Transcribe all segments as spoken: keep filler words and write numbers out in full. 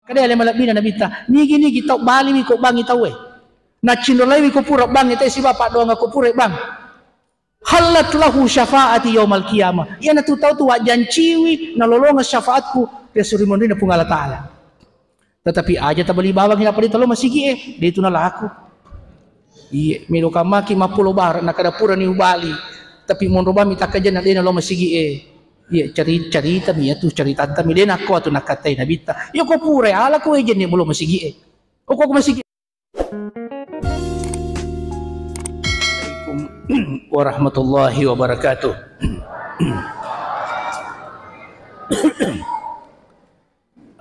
Makkedai ale malebbina Nabitta, nigi-nigi tau baliwi ko bangi tauwe. Naccinrolaiwi ko pura bangi tauwe sibawa paddoangeng ko pura bang. Hallat lahu syafaati yaumal qiyamah. Iyanatu tau tu wajjanciwi nalolongeng syafaatku ri esso ri monrina Puang Allah Ta'ala. Tetapi aja tabali bawangngi nappa de talo masigi e, de tu nalaku. Iye, melo kamaki mappulo bara, nakada purani ubali. Tapi monro bami takkajanna de nalo masigi e. Iye, cari-, caritami iyatu, caritattami de nakko atu nakkatai Nabitta. Iyo ko pura ala ko ejenni mulo masigi e. Oko ko masigi. Assalamualaikum warahmatullahi wabarakatuh.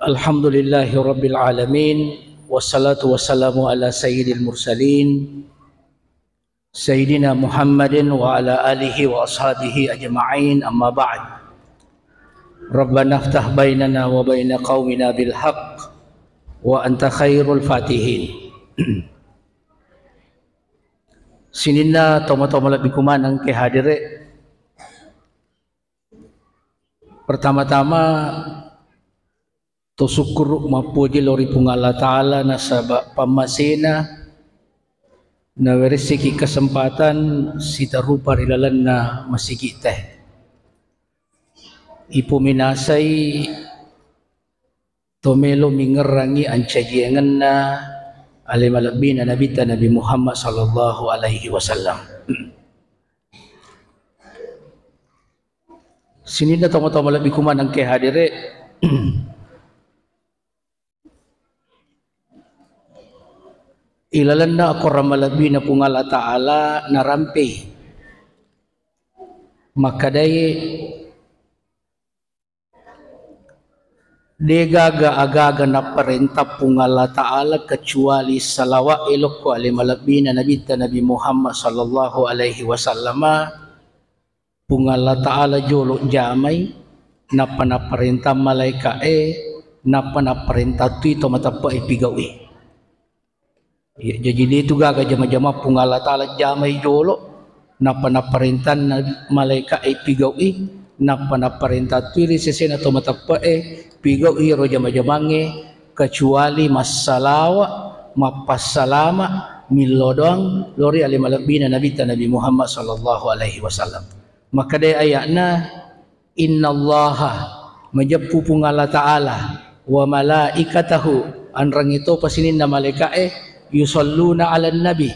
Alhamdulillahi rabbil alamin. Wassalatu wassalamu ala sayyidil mursalin, Sayyidina Muhammadin wa ala alihi wa ashabihi ajma'in, amma ba'd. Rabbana iftah bainana wa baina qaumina bil haqq wa anta khairul fatihin. Sininna tomatoa malebbiku maneng ke hadire. Pertama-tama, to sukkuru mappoji lao ri Puang Allah Ta'ala nasaba pammasena naweressiki kesempatan sitarupa ri lalenna masigi'te. Ipominasai to melo mingerrangi ancajiangenna ale malebbina Nabitta Nabi Muhammad sallallahu alaihi wasallam. Sininna tomatoa malebbiku maneng ke hadire. Ilalenna akorang malebbina Puang Allah Ta'ala narampei. Makkedai, de gaga agaga napparenta Puang Allah Ta'ala kecuali salawat elokko ale malebbina Nabitta Nabi Muhammad sallallahu alaihi wasallama. Puang Allah Ta'ala jolo jamai, nappa napparentang malaika'e, nappa napparentang tui to mateppe'e pigau'i. Iya, jaji de tu gaga jama-jama Puang Allah Ta'ala jamai jolo, nappa napparentang malaika'e pigau'i, nappa napparentang tui ri sesena to mateppe'e pigau'i ro jama-jamangnge, kecuali massalawa, mappassalama, millo doang lori ale malebbina Nabitta Nabi Muhammad sallallahu alaihi wasallam. Makkedai aya'na, "Innallaha," majeppu Puang Allah Ta'ala, "wa malaikatahu," anrangnge topa sininna malaika'e, "yusalluna 'alan nabi,"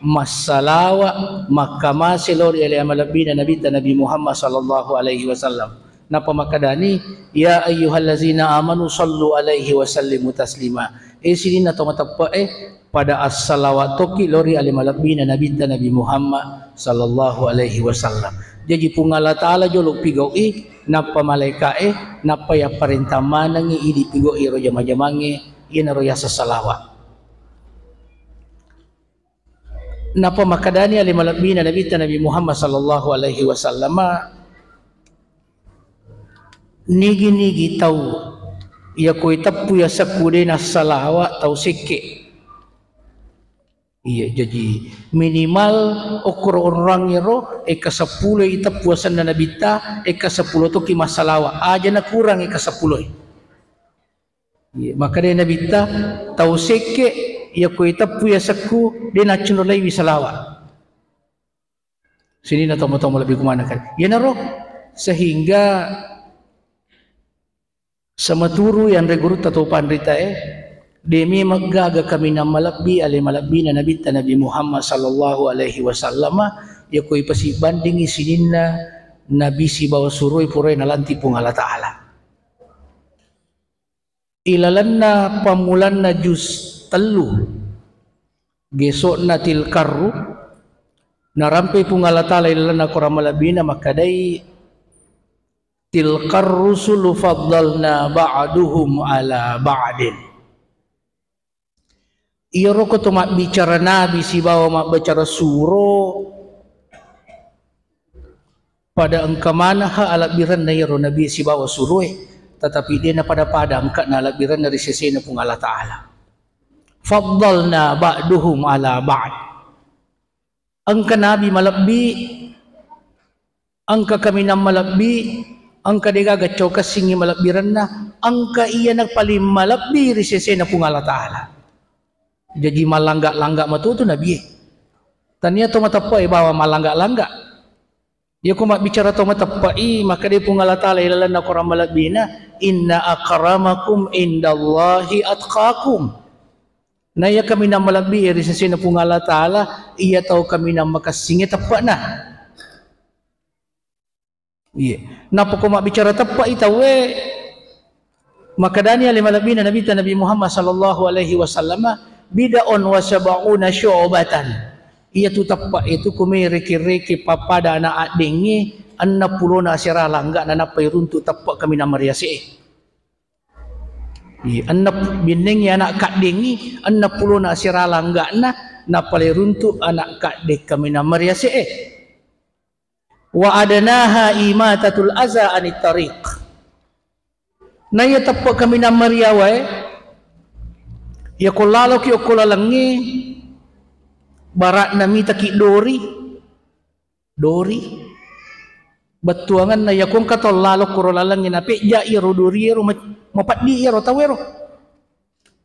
massalawa, makkamase lao ri ale malebbina Nabitta Nabi Muhammad sallallahu alaihi wasallam. Nappa makkedani, "Ya ayyuhallazina amanu sallu alaihi wa sallimu taslima." Eh, sininna to mateppe'e, pada assalawat tokki lao ri ale malebbina Nabitta Nabi Muhammad sallallahu alaihi wasallam. Jaji Puang Allah Ta'ala jolo pigau'i, nappa malaika'e, nappa yapparentang manengngi idi pigau'i ro jama-jamangnge, iyanaro yaseng salawat. Nappa makkedani ale malebbina Nabitta Nabi Muhammad sallallahu alaihi wasallama, nigi-nigi tau yako iteppu yasekku de nassalawa tau sekke. Iya, jaji minimal okkoro onrangngero eka seppulo iteppu asenna Nabitta, eka seppulo tokki massalawa, aja nakurang eka seppulo e. Iya, makkedai Nabitta, tau sekke yako iteppu yasekku de naccinrolaiwi salawat. Sininna tomatoa malebbiku maneng kan. Iyanaro sehingga samaturu yanre gurutta to panritae, de memeng gaga kaminang malebbi ale malebbina Nabitta Nabi Muhammad sallallahu alaihi wasallama, yako ipasibbandingi sininna nabi sibawa suroi purae nalanti Puang Allah Ta'ala. Ilalenna pammulanna juz tellu, geso'na tilkarru, narampei Puang Allah Ta'ala ilalenna korang malebbina makkedai, "Tilkar rusulu faddalna ba'duhum ala ba'din." Iyaro ko to mabbicara nabi sibawa mabbicara suro, pada engka maneng alebbirenna iyaro nabi sibawa suroe, tetapi de napada-pada engkana alebbirenna ri sesena Puang Allah Ta'ala. Faddalna ba'duhum ala ba'd. Engka nabi malebbi, engka kaminang malebbi, Engka degaga cau kessingngi malebbirenna, engka iyana paling malebbi ri sesena Puang Allah Ta'ala. Jaji mallangga-langga matutu Nabie. Tania to mateppe'e bawang mallangga-langga. Iyako mabbicara to mateppe'i, makkedai Puang Allah Ta'ala ilalenna Quran malebbina, "Inna akramakum indallahi atqakum." Na iya kaminang malebbi ri sesena Puang Allah Ta'ala, iya tau kaminang makessingnge teppe'na. Iya. Nappa ko mabbicara teppe'i tauwe, makkedani ale malebbina Nabitta Nabi Muhammad sallallahu alaihi wasallama, "Bid'un wa sab'una syu'batan." Iyatu teppe' itu kumai reke-reke pappada ana' addengnge, enneng pulona asera langga'na nappa iruntu' teppe' kaminang mariase'e. Iya, enneng binnengngi ana' kaddengngi, enneng pulona asera langga'na, nappa le runtu' ana' kadde kaminang mariase'e. Wa adnaha imatatul aza anit tariq. Naiya teppe' kaminang mariawae, iyako laloki okko lalengnge, bara'na mitaki dori, dori. Bettuangenna iyako engka tau lalo koro lalengnge napejja iyaro dori ero ma-, mapeddi iyaro tauwero.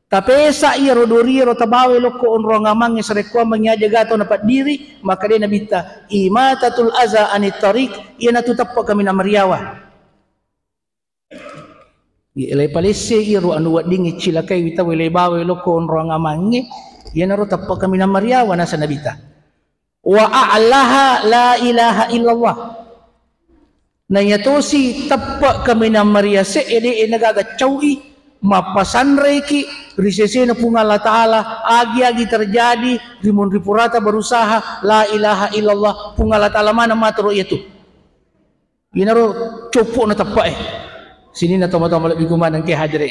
Tapesa iyaro dori ero tabawa lokko onrong amangnge sarekkuammengngi aja gato napeddiri, makkedai Nabitta, "Imatatul aza anit tariq," iyanatu teppe' kaminang mariawa. Iya, le palesse iyaro anu weddingnge cilakai witawe le bawa lokko onrong amangnge, iyanaro teppe' kaminang mariawa nasa Nabitta. Wa a'laha la ilaha illallah. Na iyatosi teppe' kaminang mariase'e de'e nagaga cau'i, mappasanreki ri sesena Puang Allah Ta'ala, agi-agi terjadi ri munri purata berusaha la ilaha illallah, Puang Allah Ta'ala maneng matoro iyatu. Iyanaro coppo'na teppe'e. Sininna tomatoa malebbiku maneng ke hadire.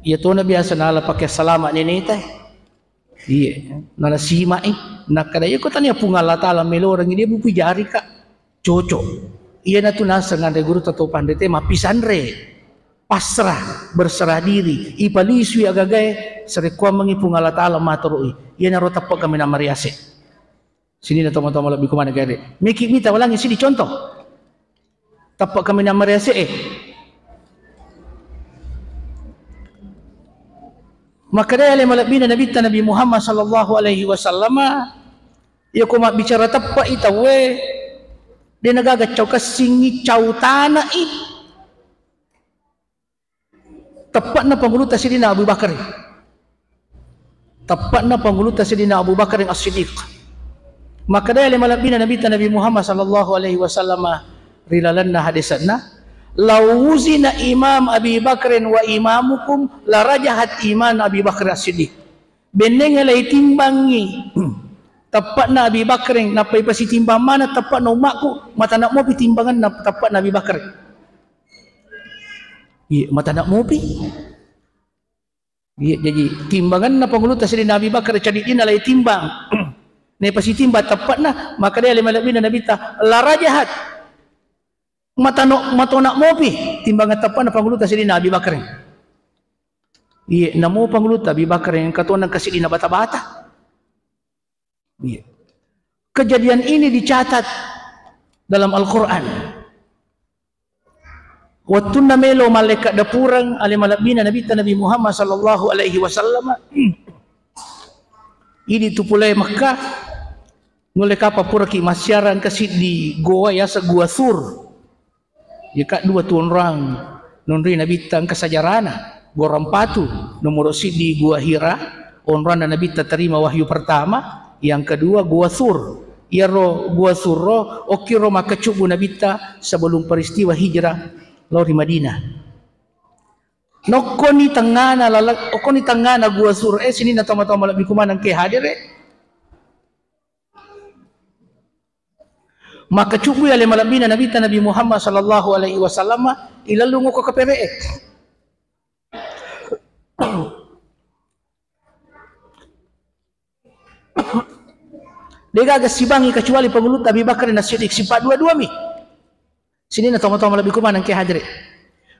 Iyatona biasa nala pake salama neneta. Iye, nala sima'i. Nakkeda, "Iyako tania Puang Allah Ta'ala melorengngi, de' mupi jarika." Cocok. Iyanatu naseng anre guru tato panrite mappisanre. Pasrah, berserah diri. Ipalisui agagae, sarekkuammengngi Puang Allah Ta'ala matoro'i. Iyanaro teppe' kaminang mariase. Sininna tomatoa malebbiku maneng ke hadire. Meki mita walangngi siddi contoh. Teppe' kaminang mariase'e. Makkedai ale malebbina Nabitta Nabi Muhammad sallallahu alaihi wasallama, iyako mabbicara teppe'i tauwe, de' nagaga cau kessingngi, cau tana'i. Teppe'na pangulutta Sidina Abu Bakar. Teppe'na pangulutta Sidina Abu Bakar As-Siddiq. Makkedai ale malebbina Nabitta Nabi Muhammad sallallahu alaihi wasallama ri lalenna hadesanna, "Lau wuzina imam Abi Bakrin wa imamukum larajahat iman Abi Bakar As-Siddiq." Bennengnge laitimbangngi teppe'na Abi Bakrin, nappa ipasitimbang maneng teppe'na ummakku, matana mopi timbangenna teppe'na Abi Bakrin. Iya, matana mopi. Iya, jaji timbangenna pangulutta Sidina Abi Bakar cadiddinna laitimbang. Naipasitimbang teppe'na, makkedai ale malebbina Nabitta, "Larajahat." Matano-, matona mopi timbangan teppe'na pangulutta Sidina Abi Bakar. Iye, namo pangulutta Abi Bakar engka tona engka siddina bata-bata. Iye. Kejadian ini dicatat dalam Al-Quran. Wettunna melo malaikat dapureng ale malebbina Nabitta Nabi Muhammad sallallahu alaihi wasallam, idi tu pole Makkah, nulle kapang puraki massiarang engka siddi goa yaseng Gua Tsur. Yeka dua tu onrang nonroi Nabitta engka sajarana, Gua Rampatu, nomoro siddi Gua Hira, onranna Nabitta terima wahyu pertama, yang kedua Gua Tsur. Iyaro Gua Tsur ro, okkiro makkacubbu Nabitta sebelum peristiwa hijrah lao ri Madinah. Nokkoni tengngana lale-, okkoni tengngana Gua Tsur e, sininna tomatoa malebbiku maneng ke hadere. Makkacubbui ale malebbina Nabitta Nabi Muhammad sallallahu alaihi wasallam, ilellung okko kapere'e. Degaga sibangngi kecuali pangulutta Abi Bakar na Siddiq, sipa dua-dua mi. Sininna tomatoa malebbiku maneng ke hadere.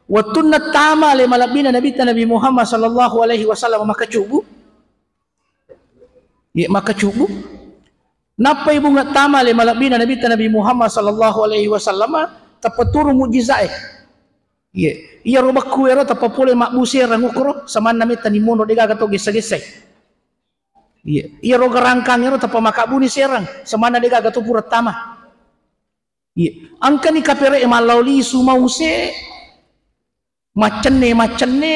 Wettunna tama ale malebbina Nabitta Nabi Muhammad sallallahu alaihi wasallam makkacubbu. Ye, makkacubbu. Nappai bunga tama le malebbina Nabitta Nabi Muhammad sallallahu alaihi wasallam, tappa turu mujizat e. Iya, iyaro bekku ero tappa pole mabbuserang ukkoro, samanna metta ni monro degaga to gessa-gessai. Iya, iyaro garangkang ero tappa makabbuni serang, samanna degaga to pura tama. Iya, engkani kapere e mallau lisu mause, maccenne-maccenne,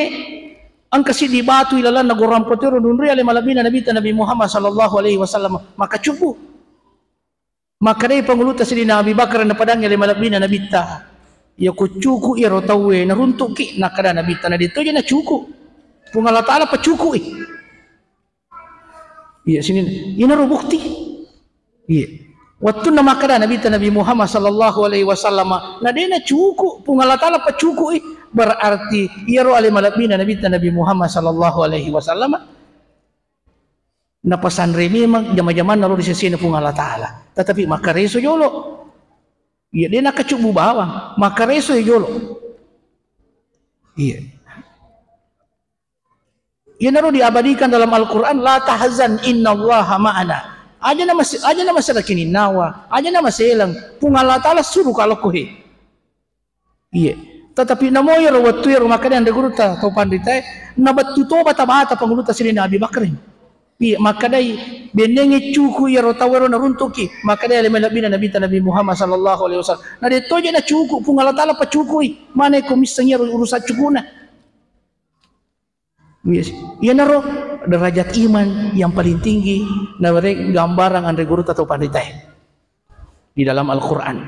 engka siddi batu ilalanna gorang potero nunri ale malebbina Nabitta Nabi Muhammad sallallahu alaihi wasallam makacubbu. Makkedai panguluta sidina Abi Bakar napadangngi ale malebbina Nabitta, iya kuccuku iyaro tauwe naruntuki, nakkeda Nabitta na dettoje nacuku. Puang Allah Ta'ala pacuku i. Iya, sini. Inaro bukti. Iya. Wattunna makkeda Nabitta Nabi Muhammad sallallahu alaihi wasallam, na de nacuku, Puang Allah Ta'ala pacuku i, berarti iyaro ale malebbina Nabitta Nabi Muhammad sallallahu alaihi wasallam napasanre memang jama-jamanna lao ri sesena Puang Allah Ta'ala. Tetapi makkareso jolo. Iya, de nakacubbu bawang, makkareso jolo. Iya. Iyanaro diabadikan dalam Al-Quran, "La tahzan innallaha ma'ana." Aja na mas-, aja na masalah kininnawa, aja na maselang. Puang Allah Ta'ala suru kalokko he. Iya. Tetapi namo iyaro wettu iyaro makkeda anre gurutta tau panritae, nabettu to bata-bata panguluta sidina Abi Bakrin. Iya, makkedai, bennengngi cuku iyaro tau ero naruntuki, makkedai ale malebbina Nabitta Nabi Muhammad sallallahu alaihi wasallam. Na dettoje nacuku, Puang Allah Ta'ala pacukui. Mana ko misseng iyaro urusan cukuna. Yes. Iyanaro derajat iman yang paling tinggi, nawereng gambarang anre gurutta tau panritae di dalam Al-Quran.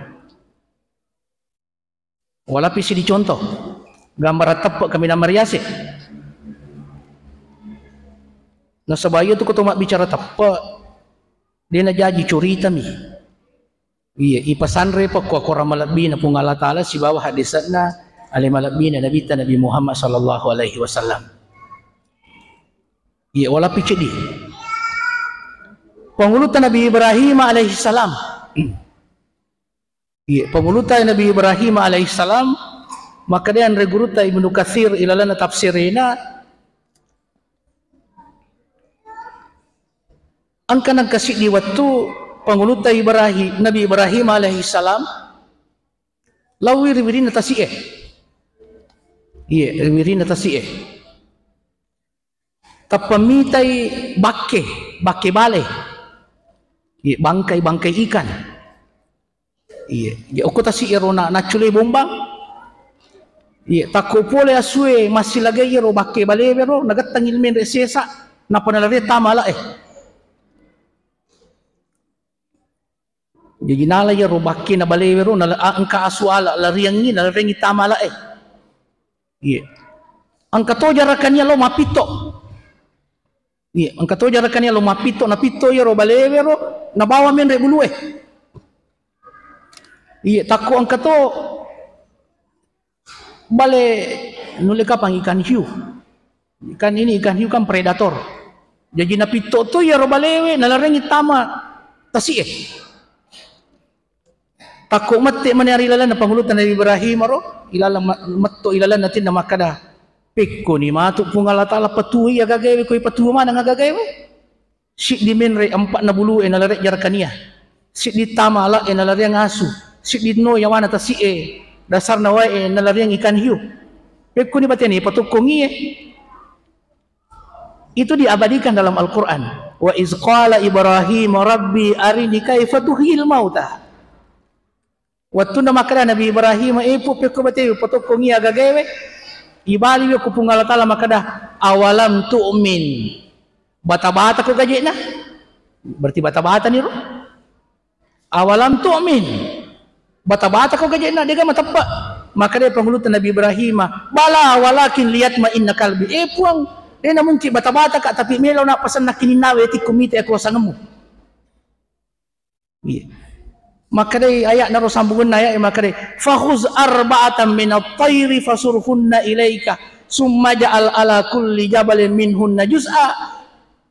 Walapisi dicontoh, gambarang teppe kaminang mariase. Nasaba iya tu ko to mabbicara teppe, de najaji curitami. Iya, ipasanre pa ko akorang malebbina Puang Allah Ta'ala sibawa haddese'na ale malebbina Nabitta Nabi Muhammad sallallahu alaihi wasallam. Iya, walapi ceddi. Panguluta Nabi Ibrahim alaihi salam. Iya, panguluta Nabi Ibrahim alaihi salam, makkeda anre gurutta Ibnu Katsir ilalanna tafsirena, engka nengka siddi wettu panguluta Ibrahim, Nabi Ibrahim alaihi salam, laowi ri wirinna tasi'e. Iya, ri wirinna tasi'e. Tappa mitai bakke, bakke bale. Iya, bangkai, bangkai ikan. Iya, ya okko tasi ero na, naccule bombang. Iya, takko pole asue massilagai ero bakke balewe ro, nagettangi menre sesa, nappa nalare tama ala e. Jaji nala iyaro bakkena balewe ro, nala-, a-, engka asu ala, lariangngi, nalarengngi tama ala e. Iya. Engka to jarakania lo mappitto. Iya, engka to jarakania lo mappitto, napitto iyaro balewe ro, nabawa menre bulue. Iya, takko engka to bale nulle kapang ikan hiu. Ikan ini, ikan hiu kan predator. Jaji napitto to iyaro balewe, nalarengngi tama tasi'e. Takko mette mani ari ilalanna panguluta Nabi Ibrahim ro, ilalang ma-, metto ilalanna tinna makkada, "Pekkoni matu Puang Allah Ta'ala patuo iya gagaewe, koi patuo maneng gagaewe?" Siddi menre empa'na bulue nalare jarakania. Siddi tama ala'e nalariang asu. Siddi no yawana tasi'e dasarna wae'e nalariang ikan hiu. Pekkoni batene patokkongie. Itu diabadikan dalam Al-Quran. "Wa iz qala Ibrahim rabbi arini kaifa tuhyil mauta." Wettunna makkeda Nabi Ibrahim, "E Pu, pekko batewe potokkongi agagaewe." Ibaliwi ko Puang Allah Ta'ala makkeda, "Awalam tu'min?" Bata-bata ko gaje'na? Berarti bata-bata niro. "Awalam tu'min?" Bata-bata ko gaje'na, dega mateppe. Makkeda panguluta Nabi Ibrahim, "Bala walakin liyatma'inna qalbi." E Puang, de namungkin bata-bata ka, tapi melo napasennang kininnawe tikku mite akuasangemmu. Iya. Makkedai aya'na ro sambungenna aya'e makkedai, "Fakhuz arba'atan minat thairi fasurhunna ilaika, summa ja'al ala kulli jabalin minhunna juz'a,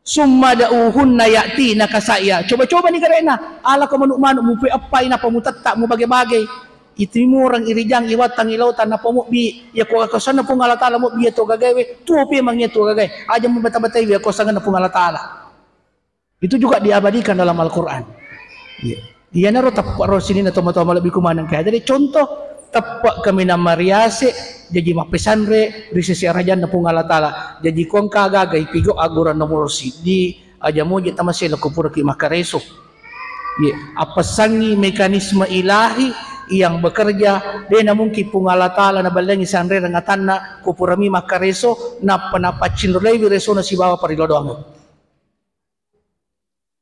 summa da'uhunna ya'tinaka sa'ya." Coba-coba ni gare'na, alako manu'-manu' mupe'eppai nappa mutetta' mubage-bage. Itimoreng, irijang, iwattang, ilautang, nappa mobbi, iya ko akuasanna Puang Allah Ta'ala mobbi iya to gagaewe, tuo pemang iya to gagae. Aja mubata-bataiwi akuasanna Puang Allah Ta'ala. Itu juga diabadikan dalam Al-Quran. Iya. Iyanaro teppa'ro sininna tomatoa malebbiku maneng ke. Jadi contoh, teppe' kaminang mariase', jaji mappesanre ri sese arajanna Puang Allah Ta'ala. Jaji ko engka aga-aga ipigau' agguranna nomoro' siddi, aja' muji' tamasei' lako puraki' makkareso. Ye, appessangngi mekanisme ilahi yang bekerja, de' namungkin Puang Allah Ta'ala naballengngi sanrereng atanna, ko purami makkareso, nappa napaccinrolewi resona sibawa pariladoangeng.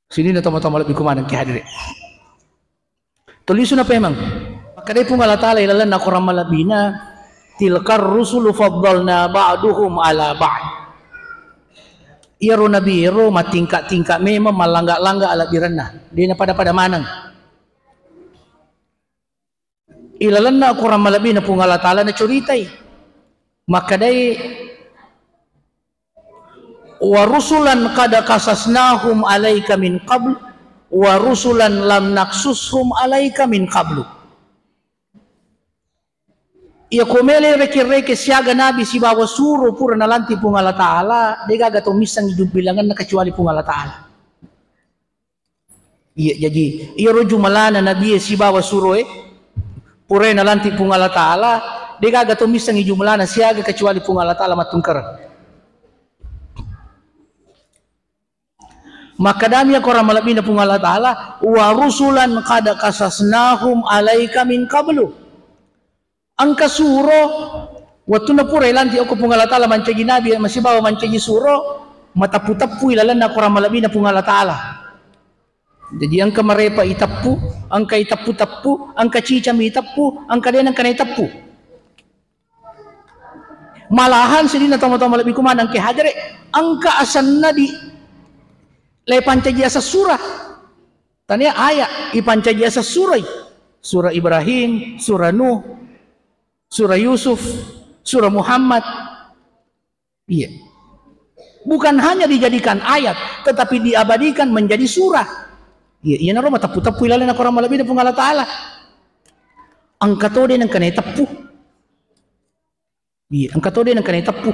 Sininna tomatoa malebbiku maneng ki hadere'. Tulisuna pemeng. Makkedai Puang Allah Ta'ala ilalenna Quran malebbina, "Tilkar rusulu faddalna ba'duhum ala ba'd." Iyaro nabi ero mattingka-tingka memang, mallangga-langga alebbirenna. De' napada-pada maneng. Ilalenna Quran malebbina Puang Allah Ta'ala nacuritai. Makkedai, "Wa rusulan qad qasasnahum alaika min qabl, wa rusulan lam naqsushum alaika min qablu." Iya ko melo reke-reke siaga nabi sibawa suro pura nalanti' Puang Allah Ta'ala, de' gaga to missengngi jumbilangenna kecuali Puang Allah Ta'ala. Iya, jaji iyaro jumalana nabie sibawa suroe, purae nalanti' Puang Allah Ta'ala, de' gaga to missengngi jumalana siaga kecuali Puang Allah Ta'ala mattungkereng. Makkedami Quran malebbina Puang Allah Ta'ala, "Wa rusulan qad qasasnahum alaika min qablu." Engka suro, wettunna pura ilanti' okko Puang Allah Ta'ala mancaji nabi, masibawa mancaji suro, mateppu-teppui lalenna Quran malebbina Puang Allah Ta'ala. Jadi engka marepa iteppu, engka iteppu-teppu, engka cicami iteppu, engka de' nengka naiteppu. Malahan sininna tomatoa malebbiku maneng ki hadere', engka asenna di le pancaji aseng sura. Tania aya' ipancaji aseng surai. Sura Ibrahim, sura Nuh, sura Yusuf, sura Muhammad. Iya. Bukan hanya dijadikan ayat, tetapi diabadikan menjadi surah. Iya, iyanaro mateppu-teppu ilalenna Quran malebbina Puang Allah Ta'ala. Engka to de' nengka naiteppu. Iya, engka to de' nengka naiteppu.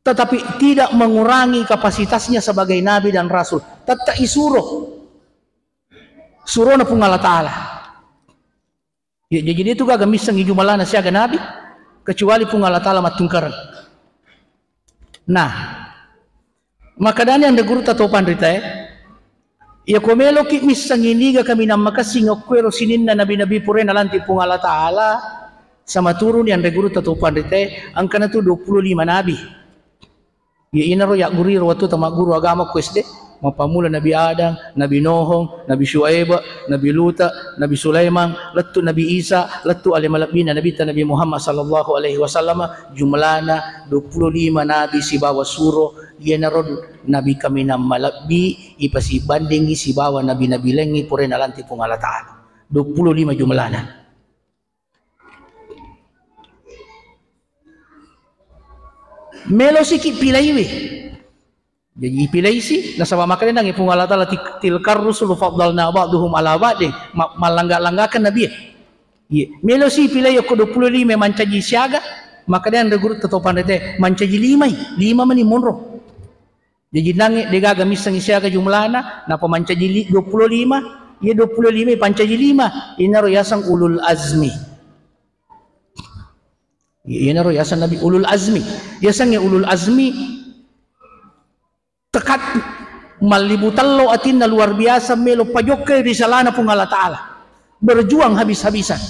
Tetapi tidak mengurangi kapasitasnya sebagai nabi dan rasul. Tetap isuro. Surona Puang Allah Ta'ala. Ya, jadi de' tu gaga missengngi jumalana siaga nabi, kecuali Puang Allah Ta'ala mattungkereng. Nah, makkedani anre gurutta to panritae, iya ko meloki missengngi niga kaminang makessing okko ero sininna nabi-nabi purae nalanti' Puang Allah Ta'ala, samaturuni anre gurutta to panritae, engkana tu duappulo lima nabi. Iya, inaro yagguruiro wettu tamagguru agama ko S D. Mappammula Nabi Adam, Nabi Nuh, Nabi Syuaib, Nabi Lut, Nabi Sulaiman, lettu Nabi Isa, lettu ale malebbina Nabitta Nabi Muhammad sallallahu alaihi wasallam, jumlana duappulo lima nabi sibawa suro, iyanaro nabi kaminang malebbi ipasibandingi sibawa nabi-nabi laingngi purae nalanti' Puang Allah Ta'ala. Duappulo lima jumlana. Melosiki pilaiwi. Jadi ipilaisi, nasaba makkedai Puang Allah Ta'ala, "Tik-, tilkar rusulu faddalna ba'duhum ala ba'din." Ma-, mallangga-langgakan nabi. Iya, melosi pilai okko duappulo lima mancaji siaga, makkedai anre gurutta to panritae, mancaji limai, lima mani monro. Jaji nangnge de' gaga missengngi siaga jumlana, napa mancaji li-, duappulo lima, iya duappulo lima pancaji lima, inaro yaseng ulul azmi. Iyanaro yaseng nabi ulul azmi. Yasengnge ulul azmi, tekad mallibu tello atinna, luar biasa melo pajokkai risalana Puang Allah Ta'ala. Berjuang habis-habisan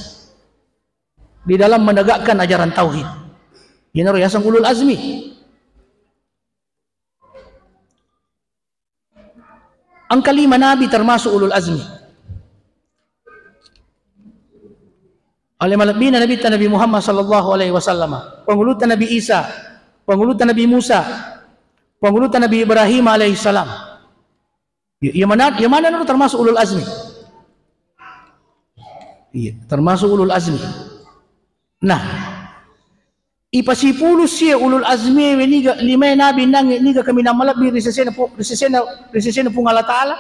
di dalam menegakkan ajaran tauhid. Iyanaro yaseng ulul azmi. Engka lima nabi termasuk ulul azmi. Ale malebbina Nabitta Nabi Muhammad sallallahu alaihi wasallam, pangulutta Nabi Isa, pangulutta Nabi Musa, pangulutta Nabi Ibrahim alaihissalam. Ya, ya mana, ya mana naro termasuk ulul azmi? Iya, termasuk ulul azmi. Nah, ipasipulu sie ulul azmi we niga, limae nabi nangnge niga kaminang malebbi ri sesena pu-, ri sesena, ri sesena Puang Allah Ta'ala.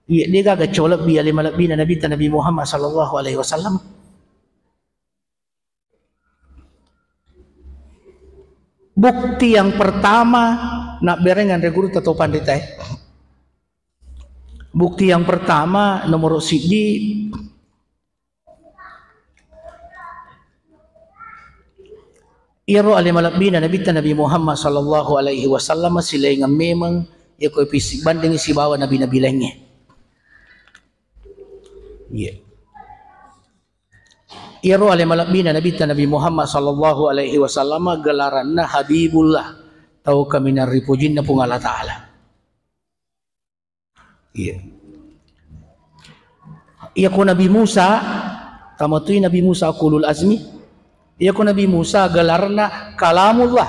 Iya, de' gaga colebbi ale malebbina Nabitta Nabi Muhammad sallallahu alaihi wasallam. Bukti yang pertama, nabbereng anre gurutta to panritae. Bukti yang pertama, nomoro siddi, Iyaro ale malebbina Nabitta Nabi Muhammad sallallahu alaihi wasallam silaingeng memeng, iya ko ipisi bandingi sibawa nabi-nabi laingnge. Iya. Iyaro ale malebbina Nabitta Nabi Muhammad sallallahu alaihi wasallam gelaranna Habibullah, tau kaminang ripojinna Puang Allah Ta'ala. Iya. Iya ko Nabi Musa, tamatui Nabi Musa ulul azmi. Iya ko Nabi Musa gelarna Kalamullah.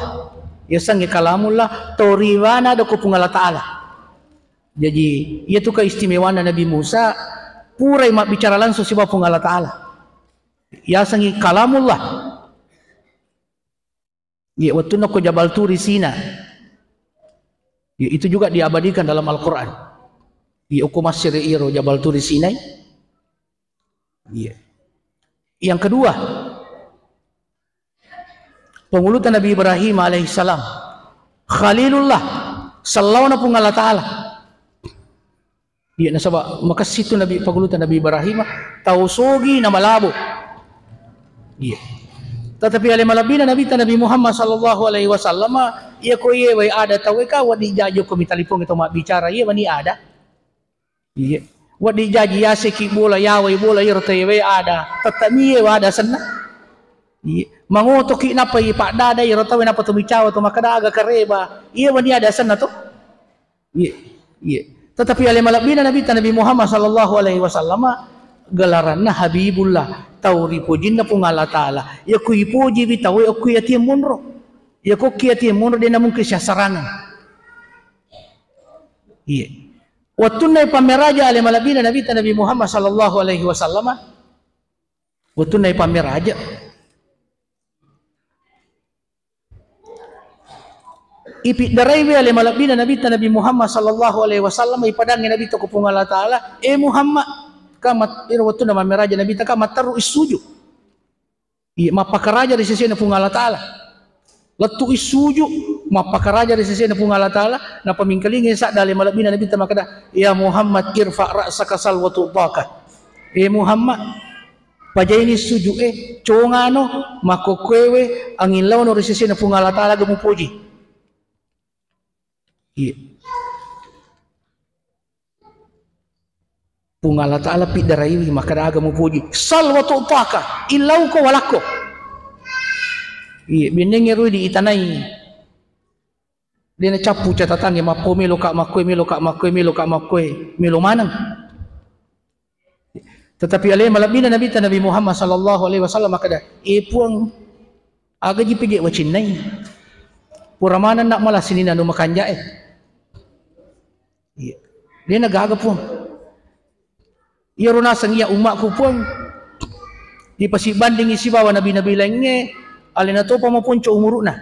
Iya sangi Kalamullah, toriwana doko Puang Allah Ta'ala. Jaji, iya tu keistimewana Nabi Musa, purai mabbicara langsung sibawa Puang Allah Ta'ala. Yasengi Kalamullah. Iya, wettunna ko Jabal Turi Sina. Iya, itu juga diabadikan dalam Al-Quran. Iya, uko massere iro Jabal Turi Sinai. Iya. Yang kedua, panguluta Nabi Ibrahim alaihissalam, Khalilullah, sellauna Puang Allah Ta'ala. Iya, nasaba makessing tu Nabi, panguluta Nabi Ibrahim, tau sogi na malabo. Iya. Tetapi ale malebbina Nabitta Nabi Muhammad sallallahu alaihi wasallam, iya ko iye wai ada tau ka wedding jaji ko mitalipongi to mabbicara, iya mani ada. Iya. Wedding jaji yaseki bola, yawai bola, iyaro tau iye wai ada. Tetap iye wai ada senna. Iya. Mangotoki napa iye paddada iyaro tau napa to micawa to makkeda aga kareba. Iya mani ada senna to. Iya, iya. Tetapi ale malebbina Nabitta Nabi Muhammad sallallahu alaihi wasallam, gelaranna Habibullah, tau ripojinna Puang Allah Ta'ala. Iya ko ipojiwi tau okko atieng monro. Iya ko okki atieng monro, de namungkin siassarangeng. Iya. Wettunna ipammeraja ale malebbina Nabitta Nabi Muhammad sallallahu alaihi wasallam, wettunna ipammeraja, ipiddaraiwi ale malebbina Nabitta Nabi Muhammad sallallahu alaihi wasallam, ipadangi Nabitta ko Puang Allah Ta'ala, "Eh Muhammad," kamat iro wettunna mammeraja Nabitta, ka matteru issuju. Iya, mappakaraja ri sesena Puang Allah Ta'ala. Lettu issuju, mappakaraja ri sesena Puang Allah Ta'ala, napamingkalingi sadda ale malebbina Nabitta makkeda, "Ya Muhammad, irfa ra'saka sal wa tu'taka." Eh Muhammad, pajaini sujud e, congano, makkokkoewe, angillauno ri sesena Puang Allah Ta'ala aga mupoji. Iya. Puang Allah Ta'ala piddaraiwi, makkeda aga mupoji. Sal wa tu'taka, illauko walakko. Iya, bennengnge rui diitanai. De nacappu catatangnge, mappo melo ka makkoe, melo ka makkoe, melo ka makkoe, melo maneng. Tetapi ale malebbina Nabitta Nabi Muhammad sallallahu alaihi wasallam makkeda, "Eh Puang, agaji pede wacinnai? Pura manenna mala sininna anu makanjae." Iya. De nagaga Puang. Iyaro naseng iya ummakku Puang, ipasibandingi sibawa nabi-nabi laingnge, alena topa maponco umuru'na.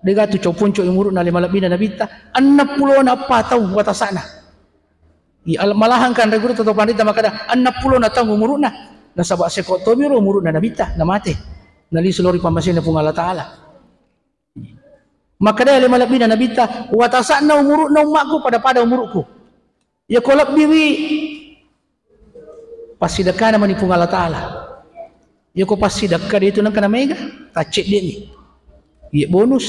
Dega tu coponco umuru'na ale malebbina Nabitta, enneng pulona eppa taung watasana. Iya, al-, malahan kanre guru to panrita makkeda, enneng pulona taung umuru'na. Nasaba seko tomiro umuru'na Nabitta, namate. Nalisu lao ri pammasena Puang Allah Ta'ala. Makkeda ale malebbina Nabitta, watasana umuru'na ummakku pada-pada umuru'ku. Iya ko lebbiwi, passidekkana mani Puang Allah Ta'ala. Iya ko passidekka de tu nengka na mega, taccedde'ni. Iya bonus,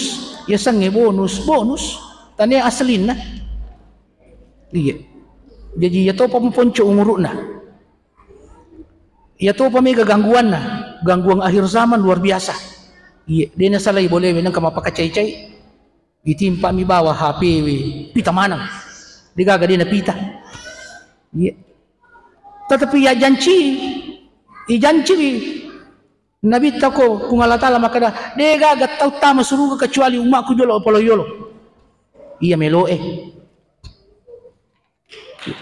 iya sengnge bonus, bonus. Tania aselinna. Iya. Jaji iya topa maponco umuru'na. Iya topa mega gangguanna, gangguan akhir zaman luar biasa. Iya, de nasalai bolewe nengka mappakacai-cai. Itimpami bawa H P we, pita maneng. Degaga de napita. Iya. Tetapi iya janci, ijanciwi Nabitta ko Puang Allah Ta'ala makkeda, degaga tau tama suruga kecuali ummakku jolo polo yolo. Iya meloe.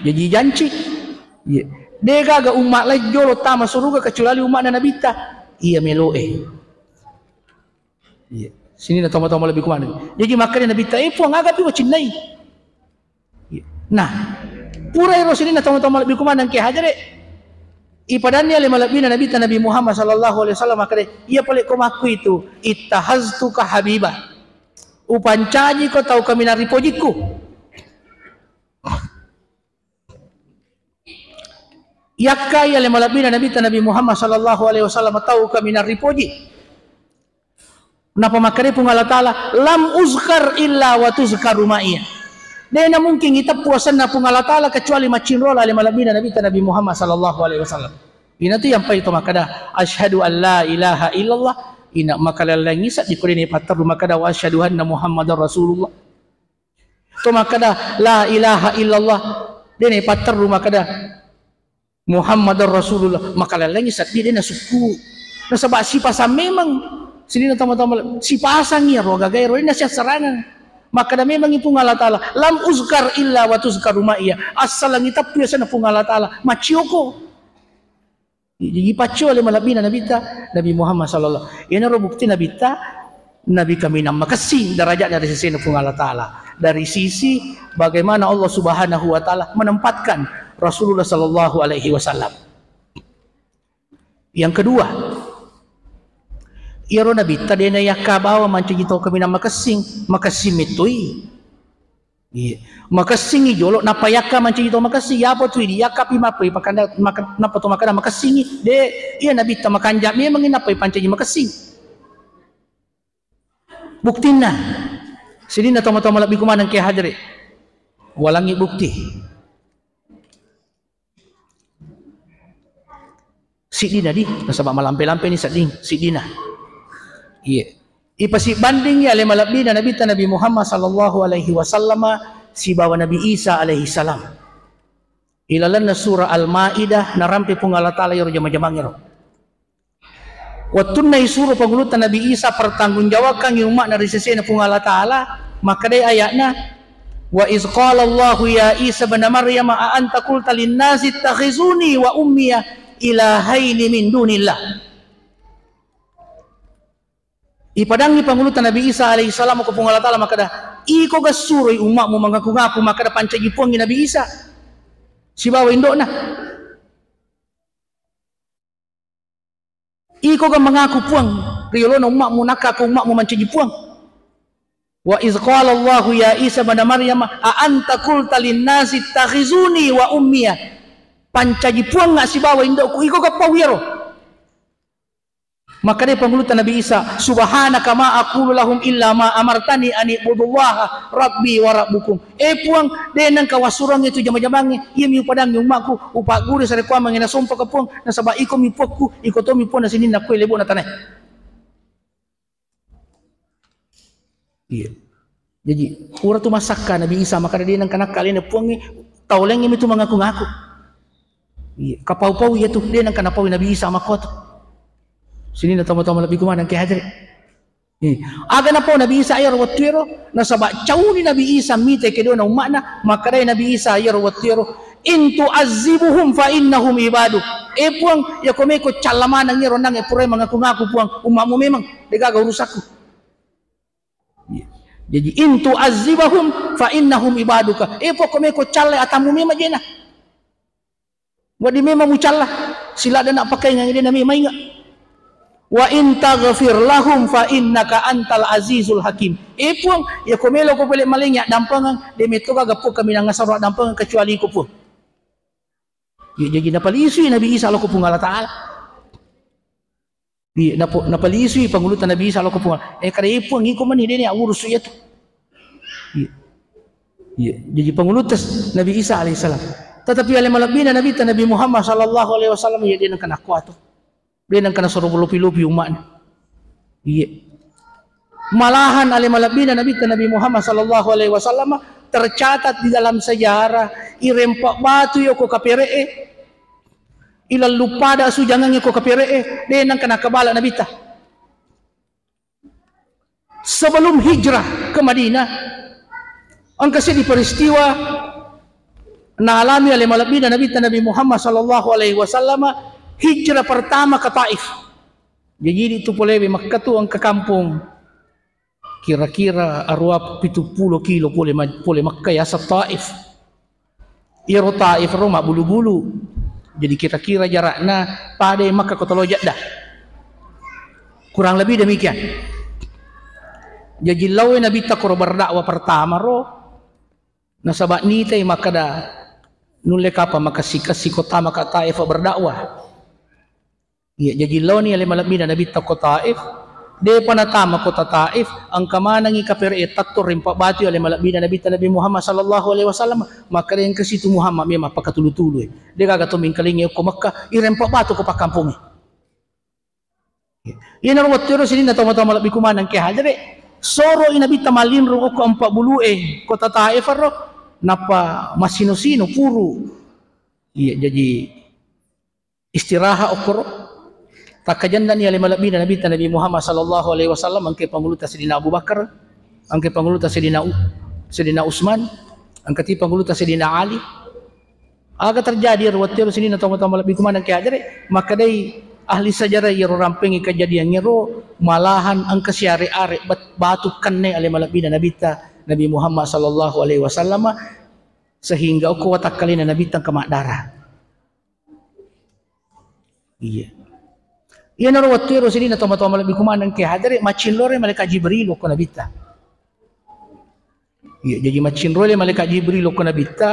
Jaji janci. Iya. Degaga umma lain jolo tama suruga kecuali ummana Nabitta. Iya meloe. Iya. Sininna tomatoa malebbi kumaneng. Jaji makkeda Nabitta, "Eh Puang, agapi wacinnai?" Iya. Nah, pura ero sininna tomatoa malebbi kumaneng ke hajare. Ipadanni ale malebbina Nabitta Nabi Muhammad sallallahu alaihi wasallam makkeda, "Iya pale ko makku itu, ittahaztuka habiba." Upancajiko tau kaminang ripojikku. Yakkai ale malebbina Nabitta Nabi Muhammad sallallahu alaihi wasallam tau kaminang ripoji. Napa makkeda Puang Allah Ta'ala, "Lam uzkar illa wa tuzkaru ma'iyya." Dena mungkin iteppu asenna Puang Allah Ta'ala kecuali maccinrola ale malebbina Nabitta Nabi Muhammad sallallahu alaihi wasallam. Inatu yang paling to makkeda, "Asyhadu an la ilaha illallah." Ina makalellengi seddi ko dena ipatterru makkeda, "Wa asyhadu anna Muhammadar Rasulullah." To makkeda, "La ilaha illallah." Dena ipatterru makkeda, "Muhammadar Rasulullah." Makalellengi seddi dena sukku. Nasaba sipasang memang. Sininna tama-tama sipasang iyaro gagaero dena siassarangang. Makkeda memangngi Puang Allah Ta'ala, "Lam uzkar illa wa tuzkaru ma'iyya." Assalangi teppu asenna Puang Allah Ta'ala, maccioko. Jadi paccio ale malebbina Nabitta Nabi Muhammad sallallahu. Iyanaro bukti Nabitta Nabi kaminang makessing derajatna ri sesena Puang Allah Ta'ala. Dari sisi bagaimana Allah Subhanahu wa Ta'ala menempatkan Rasulullah sallallahu alaihi wasallam. Yang kedua, iyaro Nabitta dena yakka bawa mancaji tau kaminang makessing, makessing mettoi. Iya. Makessingi jolo, nappa yakka mancaji to makessing, yapa tu idi yakka pi mappai pakanda, maka, nappa to makada makessingi. De, iya Nabitta makanja memangngi nappai pancaji makessing. Buktinna, sininna toma-toma lebbi kumaneng ke hadere. Walangi bukti. Siddina di, nasaba malampe-lampe ni sedding, siddina. Iya. Ipasibbandingi ale malebbina Nabitta Nabi Muhammad sallallahu alaihi wasallam sibawa Nabi Isa alaihi salam. Ilalenna surah Al-Maidah narampe Puang Allah Ta'ala iyaro jama-jamangngero. Wettunna isuro pangulutta Nabi Isa pertanggungjawabkangngi umma'na ri sesena Puang Allah Ta'ala, makkedai aya'na, "Wa iz qala Allahu ya Isa ibn Maryam a anta qulta lin nasi ittakhizuni wa ummiya ilahaini min dunillah." Ipadangngi pangulutta Nabi Isa alaihi salam ko Puang Allah Ta'ala makkeda, "Iko gassuroi umma'mu mangaku-ngaku makkeda pancaji puangngi Nabi Isa sibawa indo'na?" Iko ga mangaku puang, ri yolona umma'mu, nakka ko umma'mu mancaji puang. Wa iz qala Allahu ya Isa ibn Maryam, a anta qulta lin nasi ittakhizuni wa ummiya. Pancaji puangnga sibawa indo'ku, iko ga pau iyaro. Makkedai pangulutta Nabi Isa, "Subhanaka ma aqulu lahum illa ma amartani an ibudullaha rabbi wa rabbukum." Eh Puang, de nengka wassuroangnge tu jama-jamangnge, iyami upadangngi umma'ku, upagguru sarekkuammengnge nasompaka Puang, nasaba ikomi puakku, iko tomi Puang na sininna kue lebo'na tanae. Iya. Jaji, pura tu massakka Nabi Isa, makkeda de nengka nakka alena Puangnge, tau laingnge mi tu mangaku-ngaku. Iya, kapau-pau iya tu, de nengka napaui Nabi Isa makkuatu. Sininna toma-toma lebbi kumaneng ke hadere. Eh, aga napau Nabi Isa iyaro wettuero, nasaba cauni Nabi Isa mitai kedona umma'na, makkedai Nabi Isa iyaro wettuero, "In tu'azzibuhum fa innahum ibaduk." Eh Puang, yako meko calla maneng iyaro nangnge purai mangaku-ngaku Puang, umma'mu memang, degaga urusakku. Jaji, "In tu'azzibahum fa innahum ibaduka." Eh Puang, ko meko callai atammu memang jena. Wedding memang mucalla, siladda na pakkaingang de na memang inga. "Wa in taghfir lahum fa innaka antal azizul hakim." Eh Puang, yako melo ko pele malengi addampengeng, de metto gaga Puang kaminang asaro addampengeng kecuali iko Puang. Iya, jaji napalisui Nabi Isa lao ko Puang Allah Ta'ala. Iya, napo-, napalisui pangulutta Nabi Isa lao ko Puang. Eh, kada e Puang, iko mani dene aurusu iya tu. Iya. Iya, jaji pangulutta Nabi Isa alaihissalam. Tetapi ale malebbina Nabitta Nabi Muhammad sallallahu alaihi wasallam, iya, de nengka nakkuatu. De nengka nasoro lopi-lopi umma'na. Iya. Malahan ale malebbina Nabitta Nabi Muhammad sallallahu alaihi wasallam tercatat di dalam sejarah, irempa batu yoko kapere'e, ilallu pada sujangangnge ko kapere'e, de nengka nakabala Nabitta. Sebelum hijrah ke Madinah, engka seddi peristiwa naalami ale malebbina Nabitta Nabi Muhammad sallallahu alaihi wasallam, hijrah pertama ke Taif. Jaji idi tu pole Mekka tu engka kampong kira-kira aruwa pitu pulo kilo pole ma-, pole Mekka yaseng Taif. Iyaro Taif ro mabbulu-bulu. Jadi kira-kira jarakna pada Mekka kota lo Jeddah. Kurang lebih demikian. Jaji laowi Nabitta koro berdakwah pertama ro, nasaba nitai makkeda nulle kapang makessi-kessi ko tama ka Taif berdakwah. Iya, jaji laoni ale malebbina Nabitta ko Taif, Depa natama kota Taif, engka manengngi kapere'e tatto rempa batu ale malebbina Nabitta Nabi Muhammad sallallahu alaihi wasallam, makkeda engka situ Muhammad memang pakatulu-tulu e. Degaga to mingkalingi okko Mekkah, irempa batu ko pakkampongnge. Iyanaro wettu ero sininna tomatoa malebbiku maneng ke hadere, soroi Nabitta mallinrung okko empa bulu e kota Taif ro, nappa massino-sino puru. Iya, jaji istirahat okkoro. Takkajennani ale malebbina Nabitta Nabi Muhammad sallallahu alaihi wasallam, engka pangulutta Sayyidina Abu Bakar, engka pangulutta Sayyidina U-, Sayyidina Utsman, engka ti pangulutta Sayyidina Ali. Aga terjadi ero wettu ero sininna tomatoa malebbiku maneng ke hadere, makkedai ahli sejarah iyaro rampengngi kejadian ero malahan engka siare-are bat-, batu kenne ale malebbina Nabitta Nabi Muhammad sallallahu alaihi wasallam, sehingga okko watakkalena Nabitta engka maddara. Iya. Iyanaro wettu ero sininna tomatoa malebbiku maneng ke hadere, maccinroi malaikat Jibril okko Nabitta. Iya, jaji maccinroi malaikat Jibril okko Nabitta.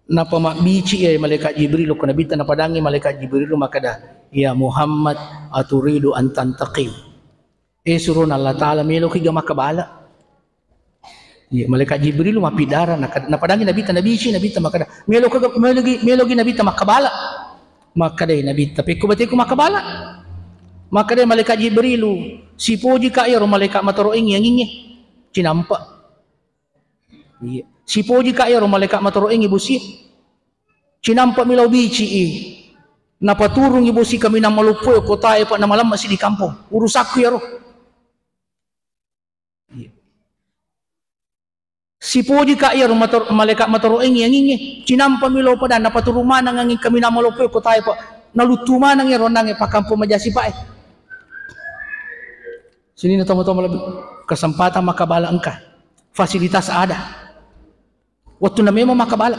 Nappa mabbici e malaikat Jibril okko Nabitta, napadangi malaikat Jibril makkeda, "Ya Muhammad, aturidu an tantaqim?" Eh, surona Allah Ta'ala, meloki ga makkabala? Iya, malaikat Jibril mappidara, naka-, napadangi Nabitta, nabici Nabitta makkeda, "Meloka ga-, melogi, melogi Nabitta makkabala?" Makkeda Nabitta, "Pekko bateku makkabala?" Makkeda malaikat Jibrilu, "Sipoji ka iyaro malaikat matoroengngi angingnge, cinampa." Iya. "Sipoji ka iyaro malaikat matoroengngi bosi, cinampa mi lao bici i. Napaturungi bosi kaminang maloppo e kotae, pa namalamma si di kampong. Urusakku iyaro." Iya. "Sipoji ka iyaro mator-, malaikat matoroengngi angingnge, cinampa mi lao pada napaturung maneng anging kaminang maloppo e kotae, pa naluttu maneng iyaro onnangnge pakkampong majasi pae." Sininna tomatoa malebbi, kesempatan makkabala engka, fasilitas ada. Wettunna memang makkabala.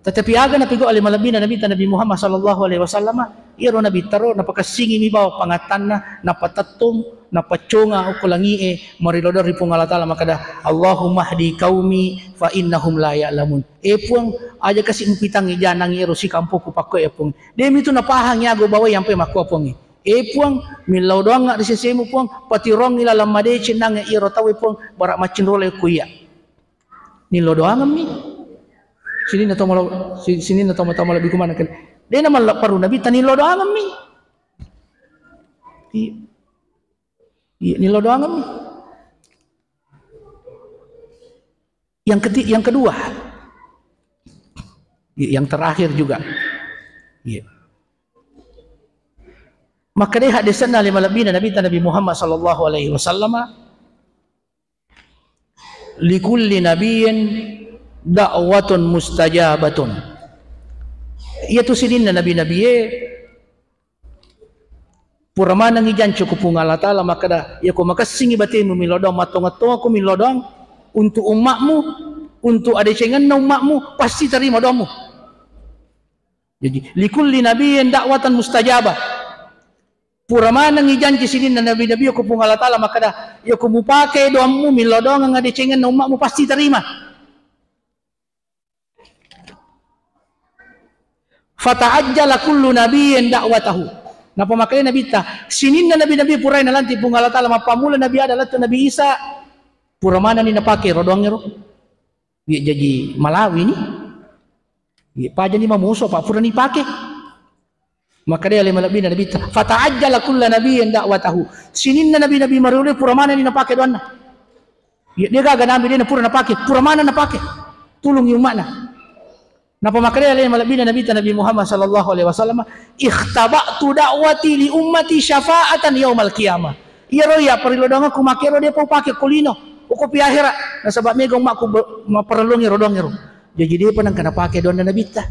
Tetapi aga napigau ale malebbina Nabitta Nabi Muhammad sallallahu alaihi wasallam, iyaro Nabitta ro napakessingi mi bawang pangattanna, napatettong, napacconga okko langi'e, marilodong ri Puang Allah Ta'ala makkeda, "Allahumma hdi qaumi fa innahum la ya'lamun." Eh Puang, aja kasi mupitangngi janang iyaro sikampokku pakkoe ya Puang. Demi tu napahangi aga bawai ampe makko Puang. Eh Puang, millau doangnga ri sesemu Puang, patirongngi laleng madeceng nangnge iyaro tauwe Puang, bara maccinroi ko iya. Nillo doangemmi. Sininna tomatoa, si-, sininna tomatoa malebbiku maneng ke. Dena mallepperu Nabitta, nillo doangemmi. Iya. Iya, nillo doangemmi. Yang keti-, yang kedua. Iya, yang terakhir juga. Iya. Makkedai haddesenna ale malebbina Nabitta Nabi Muhammad sallallahu alaihi wasallama, "Likulli nabiyyin da'watun mustajabatun." Iyatu sininna nabi-nabie, pura manengngi janci ku Puang Allah Ta'ala makkeda, "Iyako makessingi batemu millau doang, mattonga-tongako millau doang untuk ummakmu, untuk adecengenna ummakmu, pasti tarima doammu." Jadi, "Likulli nabiyyin da'watan mustajabah." Pura manengngi janci sininna nabi-nabi ko Puang Allah Ta'ala makkeda, "Iyako mupake doammu, millau doangeng adecengenna ummakmu, pasti tarima." "Fata'ajjala kullu nabiyyin da'watahu." Napa makkeda Nabitta, sininna nabi-nabi purai nalanti Puang Allah Ta'ala, mappammula Nabi Adam lettu Nabi Isa, pura manenni napake ro doangngero. Iya, jaji malawi ni. Iya, pajani mamuso, Pak, purani pake. Makkeda ale malebbina Nabitta, "Fata'ajjala kullu nabiyyin da'watahu." Sininna nabi-nabi mariolo pura manenni napake doanna. Iya, de gaga nabi de na pura napake, pura maneng napake. Tulungi umma'na. Napa makkeda ale malebbina Nabitta Nabi Muhammad sallallahu alaihi wasallam, "Ikhtaba'tu da'wati li ummati syafa'atan yaumal qiyamah." Iyaro iya parilodongku makkero depa upake ko lino, ukopi ahera, nasaba mega ummakku be-, maparellungi ro doangngero. Jaji depa nengka napake doanna Nabitta.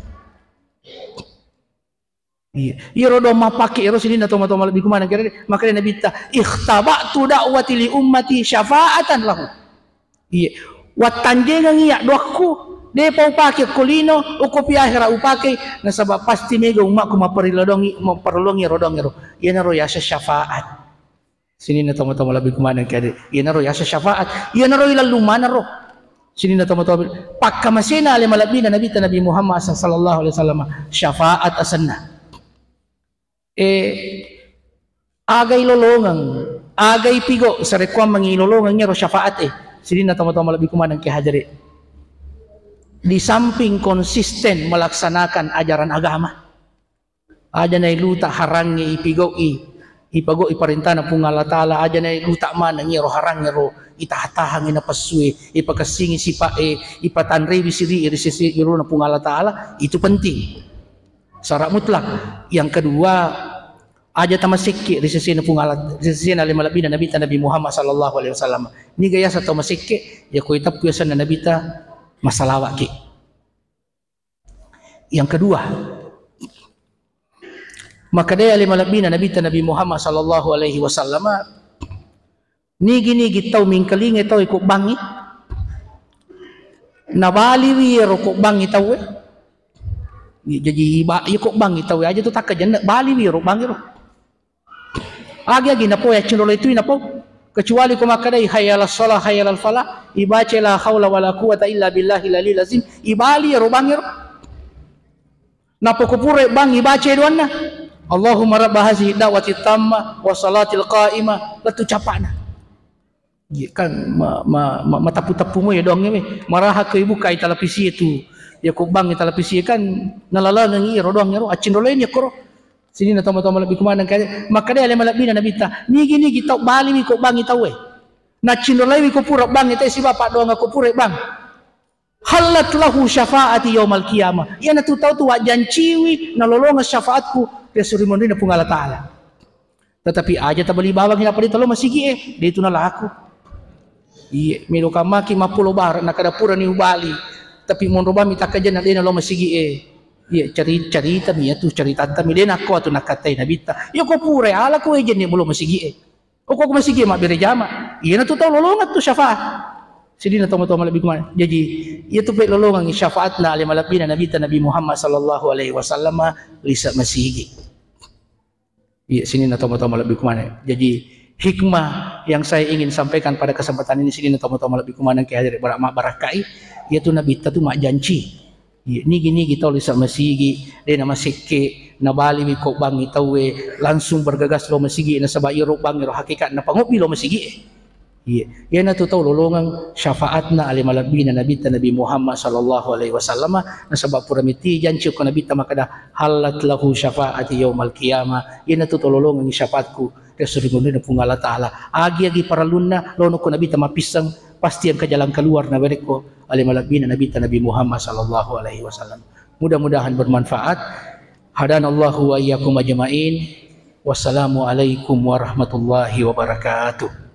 Iya, iyaro doang mapake ero sininna tomatoa malebbiku maneng kere, makkeda Nabitta, "Ikhtaba'tu da'wati li ummati syafa'atan lahu." Iya, wattanjengengi iya doakku, depa upake ko lino, ukopi ahera upake, nasaba pasti mega ummakku maparilodongi, maparellungi ro doangngero. Iyanaro yaseng syafaat. Sininna tomatoa malebbiku maneng kere, iyanaro yaseng syafaat, iyanaro ilellung maneng ro. Sininna tomatoa, pakkamasena ale malebbina Nabitta Nabi Muhammad sallallahu alaihi wasallam, syafaat asenna. Eh, agai lolongeng, agai pigo, sarekkuammengi lolongeng iyaro syafaat e. Sininna tomatoa malebbiku maneng ki hadere. Di samping konsisten melaksanakan ajaran agama, aja nailuta harangnge ipigau'i, ipagau'i parentana Puang Allah Ta'ala, aja nailuta maneng iyaro harangnge ro, itaha-tahangi napessue, ipakessingi sipa'e, ipatanrewi siri ri sese irona Puang Allah Ta'ala, itu penting. Syarat mutlak. Yang kedua, aja tamasekke ri sesena Puang Allah, ri sesena ale malebbina Nabitta Nabi Muhammad sallallahu alaihi wasallam. Niga yaseng tau masekke, ya ko iteppu yasenna Nabitta, masalawa'ki. Yang kedua, makkedai ale malebbina Nabitta Nabi Muhammad sallallahu alaihi wasallam, nigi-nigi tau mingkalingai tau e ko bangngi, nabaliwi ero ko bangngi tau e. Jaji ba-, iya ko bangngi tau e, aja tu takkajenne, baliwi ero bangngi ro. Agi-agi napau, yaccing rolo itu napau. Kecuali ko makkedai, "Hayya 'alas shalah, hayya 'alal falah," ibaca, "La haula wala quwwata illa billahil aliyil azim," ibali ero bangngi ro. Nappa ko pura bang ibaca doanna, "Allahumma rabba hazihi da'wati tamma wa salatil qa'imah," lettu capana. Iya kan, ma-, ma-, ma-, matappu-tappu mo ya doangnge we. Maraha ko ibukai televisi itu. Ya ko bang televisi kan nalalangengi ro doangnge ro, accing rolo ini koro. Sininna tomatoa malebbiku maneng kaya, makkeda ale malebbina Nabitta, nigi-nigi tau baliwi ko bangngi tau e. Naccing roloiwi ko pura bangngi tau e sibawa paddoangeng ko pura bang. Hallat lahu syafaati yaumal qiyamah. Iyanatu tau tu wajjanciwi nalolongeng syafaatku ri esso ri munrinna Puang Allah Ta'ala. Tetapi aja tabali bawangngi nappa de talo masigi e, de tu nalaku. Iye, melo kamaki mappulo bara, nakada purani ubali. Tapi monro bami takkajenna de nalo masigi e. Iye, cari-, caritami iyatu, caritattami de nakko atu nakkatai Nabitta. Iya ko pura ala ko ejenni mulo masigi e. Okko ko masigi mabbere jama. Iyanatu tau lolongeng tu syafaat. Sininna tomatoa malebbiku maneng. Jaji, iyatu pe lolongengi syafaatna ale malebbina Nabitta Nabi Muhammad sallallahu alaihi wasallam lise masigi. Iya, sininna tomatoa malebbiku maneng. Jaji, hikmah yang saya ingin sampaikan pada kesempatan ini, sininna tomatoa malebbiku maneng ki hadere bara-, mabbarakkai, iyatu Nabitta tu majjanci. Iya, nigi-nigi tau lise masigi, de namasekke, nabaliwi ko bangngi tau e, langsung bergegas lo masigi, nasaba iyaro bangngi ro hakikatna pangobbi lo masigi e. Iya, iyanatu tau lolongeng syafaatna ale malebbina Nabitta Nabi Muhammad sallallahu alaihi wasallam, nasaba pura miti janci ko Nabitta makkeda, "Hallat lahu syafaati yaumal qiyamah." Iyanatu tau lolongeng syafaatku ri esso ri munrinna Puang Allah Ta'ala. Agi-agi parellunna, lono ko Nabitta mappisseng, pasti engka jalan keluar nawerekko ale malebbina Nabitta Nabi Muhammad sallallahu alaihi wasallam. Mudah-mudahan bermanfaat. Hadanallahu wa iyyakum ajma'in. Wassalamualaikum warahmatullahi wabarakatuh.